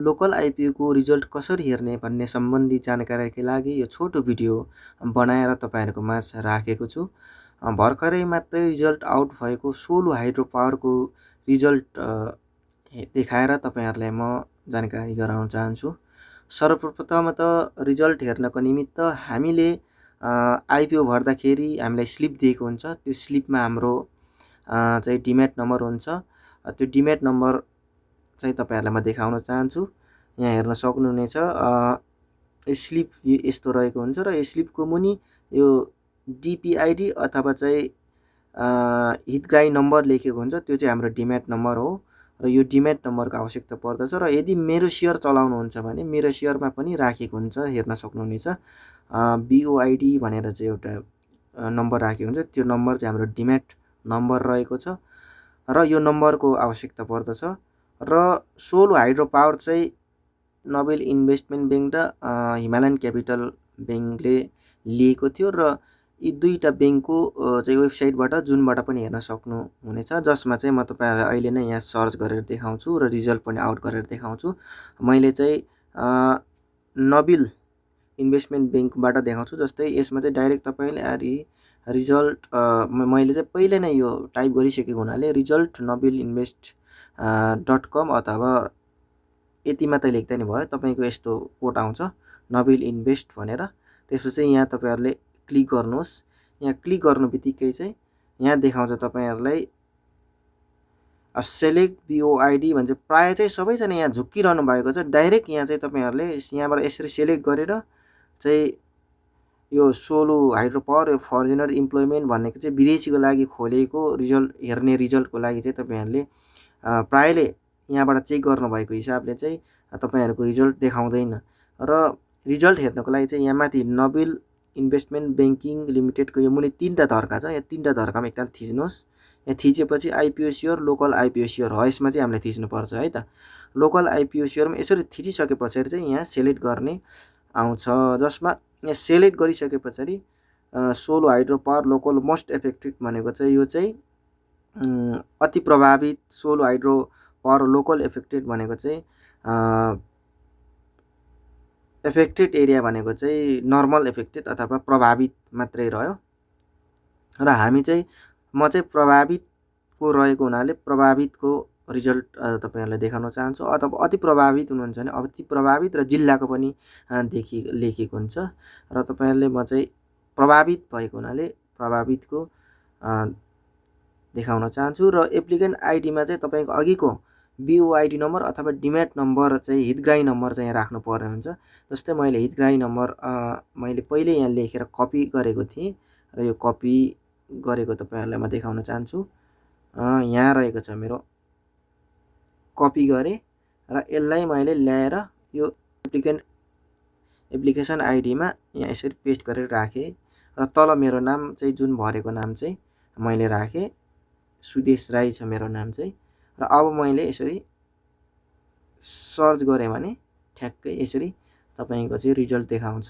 Local IPO को result कसरी हेर्ने भन्ने सम्बन्धी जानकारीका लागि यो छोटो भिडियो बनाएर तपाईँहरूको माझ राखेको छु। भर्खरै मात्रै रिजल्ट आउट भएको सोलो हाइड्रो पावरको रिजल्ट देखाएर तपाईँहरूलाई म जानकारी गराउन चाहन्छु। सर्वप्रथम त रिजल्ट हेर्नको निमित्त हामीले आइपिओ भर्दाखेरि हामीलाई स्लिप दिएको हुन्छ। त्यो स्लिपमा हाम्रो चाहिँ डिम्याट नम्बर हुन्छ। त्यो डिम्याट नम्बर चाहिँ तपाईँहरूलाई म देखाउन चाहन्छु। यहाँ हेर्न सक्नुहुनेछ स्लिप यस्तो रहेको हुन्छ र यो स्लिपको मुनि यो डिपिआइडी अथवा चाहिँ हितग्राही नम्बर लेखेको हुन्छ। त्यो चाहिँ हाम्रो डिम्याट नम्बर हो र यो डिम्याट नम्बरको आवश्यकता पर्दछ। र यदि मेरो सेयर चलाउनुहुन्छ भने मेरो सेयरमा पनि राखेको हुन्छ, हेर्न सक्नुहुनेछ बिओआइडी भनेर चाहिँ एउटा नम्बर राखेको हुन्छ। त्यो नम्बर चाहिँ हाम्रो डिम्याट नम्बर रहेको छ र यो नम्बरको आवश्यकता पर्दछ। र सोलो हाइड्रो पावर चाहिँ नोबेल इन्भेस्टमेन्ट ब्याङ्क र हिमालयन क्यापिटल ब्याङ्कले लिएको थियो र यी दुईवटा ब्याङ्कको चाहिँ वेबसाइटबाट जुनबाट पनि हेर्न सक्नुहुनेछ, जसमा चाहिँ म तपाईँहरूलाई अहिले नै यहाँ सर्च गरेर देखाउँछु र रिजल्ट पनि आउट गरेर देखाउँछु। मैले चाहिँ नोबेल इन्भेस्टमेन्ट ब्याङ्कबाट देखाउँछु। जस्तै यसमा चाहिँ डाइरेक्ट तपाईँले रिजल्ट मैले चाहिँ पहिले नै यो टाइप गरिसकेको हुनाले रिजल्ट नोबेल इन्भेस्ट .com अथवा यति मात्रै लेख्दा नि भयो। तपाईँको यस्तो कोड आउँछ नोबेल इन्भेस्ट भनेर। त्यसपछि यहाँ तपाईँहरूले क्लिक गर्नुहोस्। यहाँ क्लिक गर्नु बित्तिकै चाहिँ यहाँ देखाउँछ तपाईँहरूलाई सेलेक्ट बिओआइडी भन्छ। प्रायः चाहिँ सबैजना यहाँ झुक्किरहनु भएको छ। डाइरेक्ट यहाँ चाहिँ तपाईँहरूले यहाँबाट यसरी सेलेक्ट गरेर चाहिँ यो सोलो हाइड्रो पावर फर्जनर इम्प्लोइमेन्ट भनेको चाहिँ विदेशीको लागि खोलेको रिजल्ट हेर्ने रिजल्टको लागि चाहिँ तपाईँहरूले प्रायःले यहाँबाट चेक गर्नुभएको हिसाबले चाहिँ तपाईँहरूको रिजल्ट देखाउँदैन। र रिजल्ट हेर्नको लागि चाहिँ यहाँ माथि नोबेल इन्भेस्टमेन्ट ब्याङ्किङ लिमिटेडको यो मुनि 3टा धर्का छ। यहाँ 3टा धर्कामा एकताल थिच्नुहोस्। यहाँ थिचेपछि IPO share, local IPO share हो, यसमा चाहिँ हामीले थिच्नुपर्छ है त। लोकल आइपिओ सेयरमा यसरी थिचिसके पछाडि चाहिँ यहाँ सेलेक्ट गर्ने आउँछ, जसमा यहाँ सेलेक्ट गरिसके पछाडि solo hydro power local most affected भनेको चाहिँ यो चाहिँ अति प्रभावित, solo hydro power local affected भनेको चाहिँ इफेक्टेड एरिया भनेको चाहिँ नर्मल इफेक्टेड अथवा प्रभावित मात्रै रह्यो। र हामी चाहिँ म चाहिँ प्रभावितको रहेको हुनाले प्रभावितको रिजल्ट तपाईँहरूलाई देखाउन चाहन्छु। अथवा अति प्रभावित हुनुहुन्छ भने अति प्रभावित र जिल्लाको पनि लेखिएको हुन्छ। र तपाईँहरूले म चाहिँ प्रभावित भएको हुनाले प्रभावितको देखाउन चाहन्छु। र एप्लिकेन्ट आइडीमा चाहिँ तपाईँको अघिको बिओआइडी नम्बर अथवा डिम्याट नम्बर चाहिँ हितग्राही नम्बर चाहिँ यहाँ राख्नुपर्ने हुन्छ। जस्तै मैले हितग्राही नम्बर मैले पहिले यहाँ लेखेर कपी गरेको थिएँ र यो कपी गरेको तपाईँहरूलाई म देखाउन चाहन्छु। यहाँ रहेको छ मेरो, कपी गरेँ र यसलाई मैले ल्याएर यो एप्लिकेसन आइडीमा यहाँ यसरी पेस्ट गरेर राखेँ र तल मेरो नाम चाहिँ जुन भरेको नाम चाहिँ मैले राखेँ, सुदेश राई छ मेरो नाम चाहिँ। र अब मैले यसरी सर्च गरेँ भने ठ्याक्कै यसरी तपाईँको चाहिँ रिजल्ट देखाउँछ।